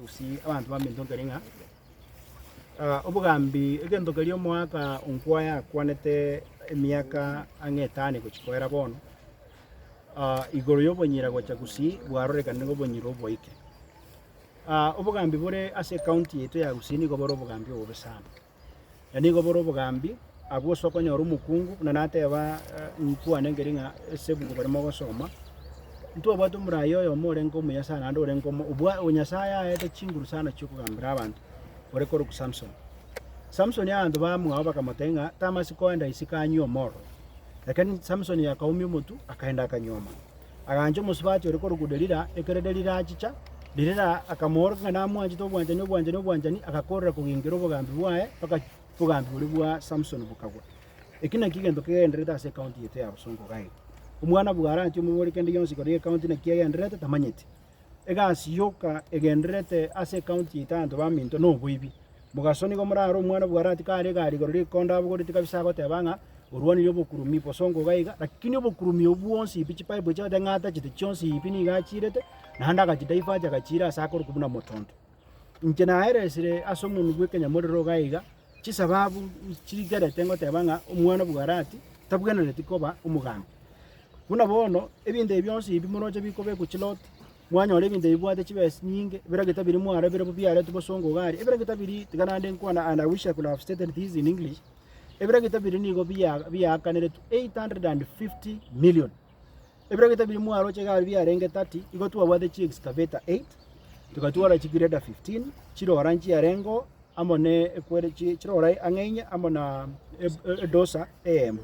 Gusii abanto baminto nkeri ng'a obogambi egento keria omoaka onkwaya akwanete emiaka ang'e etano egochia koera bono, igoro ya obonyira gocha gusii bwarorekanire ng'a obonyira oboike. Obogambi bore ase ecounty yaito ya gusii nigo bore obogambi obobe sana. Na nigo bore obogambi abwo ase okonyora omokungu, buna nateba nkwane nkeri ng'a ase ebuku baria mogosoma, ntwabwate omoraia oyomo orenge omuya sana naende orenge omo obwa o Nyasaye aete chinguru sana chiokogambera abanto, ore korokwa Samson. Samson abanto bamwabo bakamotebia ng'a tamasi koenda isiko anywe omoro, lakini Samson akaumia omotwe akaenda akanyuoma. Agancha omosubati ore korokwa Delila, ekero Delila achicha, Delila akamoorokia ng'a namwanchete obwanchani, obwanchani, obwanchani, agakoorera koginkera obogambi bwaye mpaka obogambi boria bwa Samson bokagwa. Eki nakio egento kegendererete ase ecounty yaito ya Bosongo iga iga. Omwana bwaranche omobori kende gionsi igoro ya ecounty naki egendererete tamanyeti. Egasi yoka egendererete ase ecounty yaito abanto baminto noboibi. Mogaso nigo morare omwana bwarati kare egari igoro rikonda abogoreti kabisa agoteba ng'a orwanirie obokurumi bosongo iga iga, lakini obokurumi obwo bwonsi pi chipaipu echi agote ng'a atachete chionsi pi nigo achirete, naende agachidiverti agachiira ase akorokwa buna motonto. Inche naeresire ase omonwa bwa ekenyamorero iga iga, chisababu chigerete ngoteba ng'a omwana bwarati tabwenereti koba omogambi. Buna bono, ebinto ebi bionsi ebi moroche bikobekwa chiloti, Mwanyora ebinto ebi bibwate chibesa chinyinge, ebiragita biria mwarabire biaretwe bosongo iga aria, ebiragita biria tiga naende nkwane and I wish I could have stated this in English, ebiragita biria nigo bia biaakaneretwe 850 million. Ebiragita biria mwaroche iga aria biarenge 30, igo twabwate chi excavator 8, togatwara chi grader 15, chirora nchiarenge oo, amo ne ekwere chi chirora ang'e inye amo na edosa eyemo.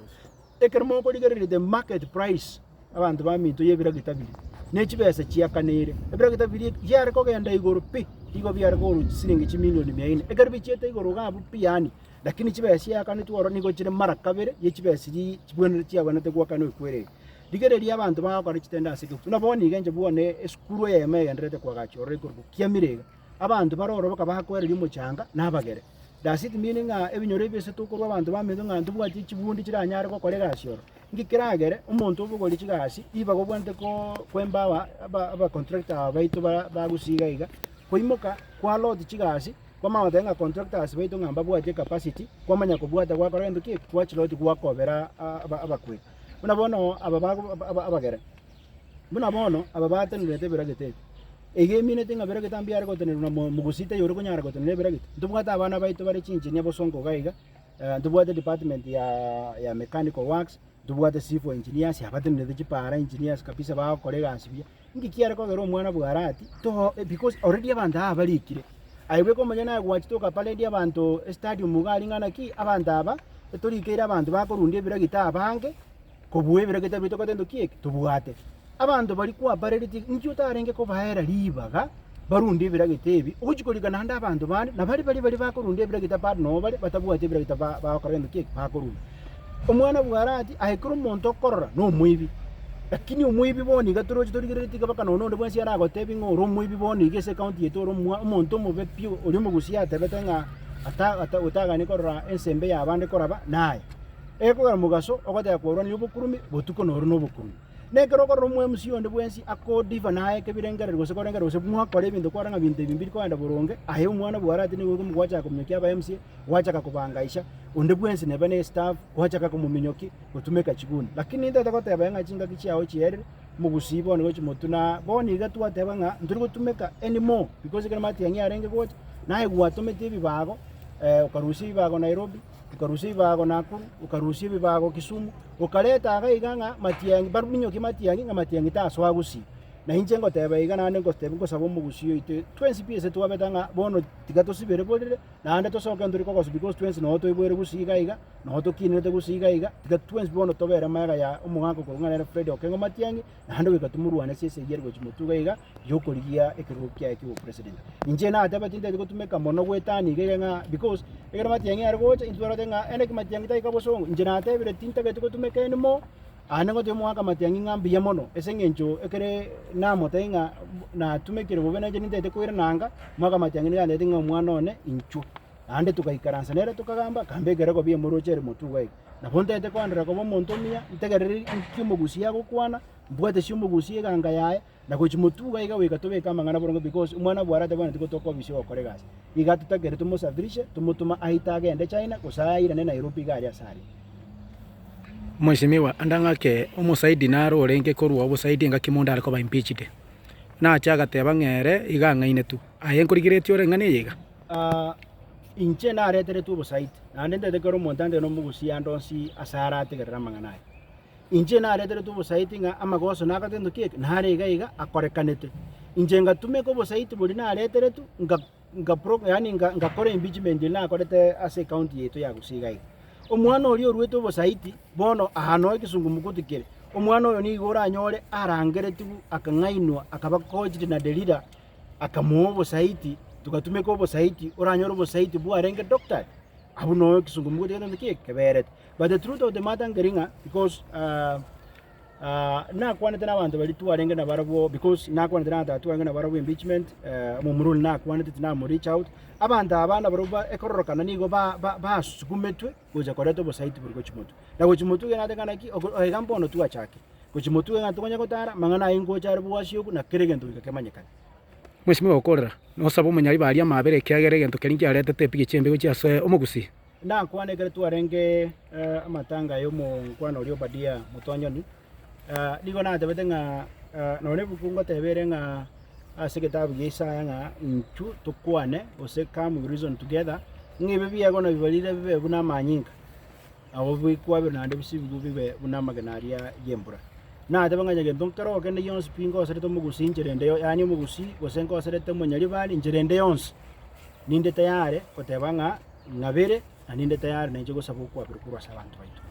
Ekero mokorigereria the market price abanto baminto y'ebiragita biria, ne chibesa chiakaneire, ebiragita biria biare kogenda igoro pi, nigo biare kogorwa chisiringi chimilioni mia ine. Ekero bichiete igoro iga abwo pi yaani, lakini chibesa chiakanetwe ororo nigo chire mara kabere ye chibesa chiria chibwenerete chiabwenerete goakanwa ekwere eye. Rigereria abanto bagokora chitendo ase ekegusu. Buna bono iga inche bwane esukuru eyemo egendererete koagachwa ororo ekorokwa Kiamire iga, abanto bare ororo boka bakoereria omochanga na abagere. Does it mean ng'a ebinyoro ebi ase tokorwa abanto bamanyete ng'a ntobwati chibundi chiranyare gokora egasi oro? Nki keragere omonto obogorie chigasi ribaga obwenerete ko koempower aba abacontractor aba baito ba bagusii iga iga, koimoka kwa lot chigasi, kwamanya goteba ng'a contractors baito ng'a mbabwati ecapacity, kwamanya kobwata gwakora gento ki? Gwachilot gwakobera aba abakweri. Buna bono aba bago aba abagere. Buna bono aba batenerete ebiragete ebi, iga emineti ng'a biragete mbiare gotenerwa na mogusii taiyo ore konyara gotenena ebiragete. Ntobwate abana baito bare chinchinia bosongo iga iga, ntobwate department ya ya mechanical works, ntobwate civil engineers abatenerete chipara engineers kabisa bagokora egasi buya. Inki kiare kogera omwana bwarati to because already abanto aba barikire. Aye bweka omonyene aye gwachete ogaparedi abanto estadium iga aria ng'a naki, abanto aba etorikeire abanto bakorundia ebiragete abange. Kobua ebiregecha biaito goteba ntoki eke tobwate. Abanto baria kwabarereti inki otarenge kobaera ribaga barunde ebiragete ebi, ogochia korika naende abanto bande, na baria baria baria bakorunda ebiragete bado nabo bare batabwati ebiragete ba bagokora gento ki eke bakorunda. Omwana bw'Arati aye kera omonto okorora nomoibi, lakini omoibi bono iga toroche torigereretie iga mpaka nonya onde bwensi aragotebi ng'a ore omoibi bono iga ase ecounty yaito ore omwa omonto omobe pi oria omogusia atebete ng'a ata ata otaganie korora ensembe y'abande koraba naye. Ekogera mogaso ogoteba kworwania obokurumi, botuko noro nobokurumi. Na ekero okorora omoemusi onde bwensi akodiva naye ekebirengererio gose korengereria gose mwakora ebinto kwarora ng'a binto ebi mbiri kogenda boronge, aye omwana bwarati nigo okomo gwachaka kominyokia aba MCA, gwachaka kobangaisha onde bwensi neba ne estaff, gwachaka komominyokia gotumeka chiguni. Lakini ntagete goteba ng'a chingaki chiao chierire, omogusii bono gochia motwe na bono iga twateba ng'a ntori gotumeka anymore because ekero Matiang'i arenge gocha, naye gwatomete ebibago okarusia ebibago Nairobi. Okarusia ebibago Nakuru, okarusia ebibago Kisumu, okareta iga iga ng'a Matiang'i, baminyokie Matiang'i ng'a Matiang'i tasoa Gusii. Na inche ngoteba iga naende ngoteba ngosaba omogusii oito twensi pi ase twabete ng'a bono tiga tosibere borere, naende tosoke ntori kogosu because twensi noo toiboire Gusii iga iga, noo tokinerete Gusii iga iga, tiga twensi bono tobere magega ya omogaka okorwa ng'a nere Fred Okengo Matiang'i, naende goika tomorwane ase esegi ere gochia motwe iga iga. yokorigia ekerogo kiaye ki'obopresident. Inche nateba tintagete gotumeka mono goetania iga iga ng'a because ekero Matiang'i are gocha intwe twarorete ng'a ere ki Matiang'i taika bosongo. Inche natebire tintagete gotumeka anymore, aande ngotebia omogaka Matiang'i ng'a mbuya mono ase eng'encho ekere namotebia ng'a natumekire bobe nainche nintagete koirana nka, omogaka Matiang'i nigo antebeti ng'a omwana one inchuo. Naende togaikaransa nere tokagamba, akamba ekerogo bia emoroche ere motwe iga iga. Nabo ntagete koenderera koba omonto omuya, ntegerere inki omogusii agokwana. Mbwate siomogusia eganga yaye, na gochia motuga iga goika tobeke amang'ana boronge because omwana bware atabwenereti gotoka obisi ogokora egasi. Iga totakere tomosafirishe, tomotome aite agende China gose airane Nairobi iga aria ase aria. Mheshimiwa, ande ng'ake omosaidi naro orenge korwa obosaidi engaki monda are koba impeached. Nache agateba ng'a ere iga ang'ainetwe. Aye nkorigeretie ore eng'ana eye iga? Inche nareteretwe obosaidi, naende ntagete kera omonto ande nomogusia ande onsi ase arategerere amang'ana aya. Inche nareteretwe obosaiti ng'a amagoso nagote gento ki eke, nare iga iga akorekanete. Inche ngatumeka obosaiti boria nareteretwe, nga nga pro yaani nga ngakora impeachment eria nakorete ase ecounty yaito ya Gusii iga iga. Omwana oria oruete obosaiti, bono aa noo ekesungumukuti kere, omwana oyo nigo oranyore arangeretigwe akang'ainwa akaba coached na Delila, akamoa obosaiti, togatumeka obosaiti, oranyore obosaiti bwarenge doctored, abwo noo ekesungumukuti gento ki eke keberete. But the truth of the matter nkeri ng'a because nakwanete na abanto baria twarenge nabarabwo because nakwanete na abanto aba twarenge nabarabwo impeachment, omomura oria nakwanete tinamo reach out, abanto aba nabarabwo ba ekororokana nigo ba ba basukumetwe gocha koreta obosaiti boria gochia motwe. Na gochia motwe iga nateba naki oko iga mbono twachakire, gochia motwe iga tokonya gotara, amang'ana ayio ngocha are bwasio na kera egento goika kemanyekane. Mheshimiwa gokorera, nosabe omonyari baria amabera ekiagera egento keria nkiaretete epigicha embe gochia ase omogusii. Nakwane ekero twarenge amatanga y'omonkwana oria Obadia Motonyoni, nigo natebete ng'a nonye ebuku ngoteba ere ng'a ase egetabu gia Isaya ng'a intwe tokwane gose come we reason together, ng'a ebi biago nabibarire bibe buna amanyinga, nabo bikwabire naende bisibigwe bibe buna amagena aria y'embura. Nateba ng'a onye gento nkero kende gionsi pi ngoserete omogusii inchera ende yaani omogusii gose ngoserete omonyaribari inchera ende yonsi, ninde tayari goteba ng'a. Ng'abere, na ninde tayari nainche gosaba okwaberwa korwa ase abanto baito.